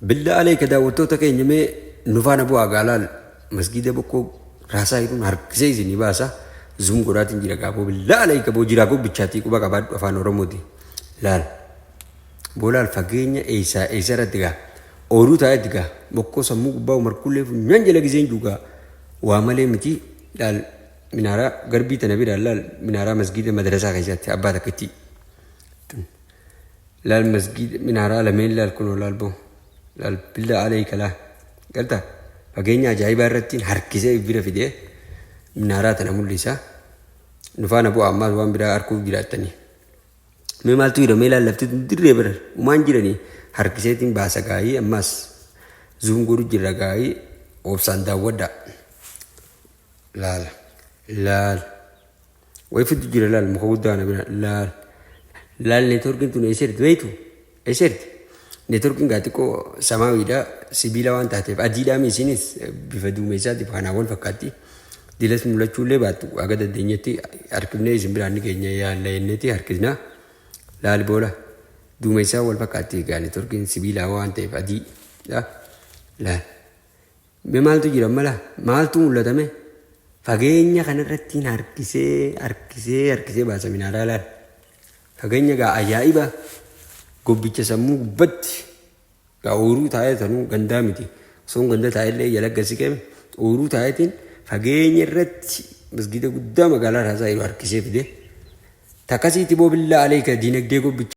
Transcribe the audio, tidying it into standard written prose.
Billaa aleeka daawwattoota keenya, mee nu faana bu'aa gaalaal. Masgiida Bokkoo Raasaa jiruun harkisee isinii baasa. Zoom godhaatiin jira gaaboo. Billaa aleeka boo jiraa gobbichaatii quba qabaadhu afaan Oromooti. Laal. Boolaal fageenya eessaa eessa irratti gaa. Ooruu taa'etti gaa. Bokkoo sammuu gubbaa umarkullee funyaan jala giseen juugaa. Waa malee miti. Laal minaaraa garbii tana biraan, laal minaaraa masgiida madrasaa keessatti abbaa takkitti. Laal masgiida minaaraa lameen, laal kunoo, laal boo. Laal billaa aleeka laal. Galta fageenya ajaa'ibaa irratti harkisee bira fidee minaaraa tana mul'isa. Nu faana bu'aa, ammaas waan biraa arguuf jiraattanii. Mee maaltu jira? Mee laal, lafti tun dirree bira umaan jiranii harkiseetiin baasa gaayii. Ammaas zoom godhu jirra gaayii, obsaan daawwadhaa. Laal laal, wayi fiddu jira, laal muka guddaa kana bira, laal laal. Neetworkiin tun eessa jirti beektu? Eessa jirti? Neetworkiin gaa xiqqoo samaawiidha, sibiila waan taateef adiidhaa mi isinis bifa duumessaatiif kanaan wal fakkaatti. Dilas mul'achuullee baattu haga dandeenyetti harkifnee isin biraan ni keenya yaalla jenneeti harkisna. Laal boola duumessaa wal fakkaatti egaa neetworkiin sibiilaa waan ta'eef adii. Laal. Mee maaltu jira mala? Maaltu mul'atame? Fageenya kanarrattiin harkisee harkisee harkisee baasa minaaraa, laal. Fageenya gaa ajaa'iba gobbicha sammuu gubbatti gaa ooyiruu taa'ee tanuu gandaa miti. Osoon ganda taa'ellee jala gasi qeeme ooyiruu taa'eetiin fageenya irratti masgiida guddaa magaalaa Raasaa jiru harkisee fide. Takkasiitti boo billaa aleeka diinagdee gobbicha.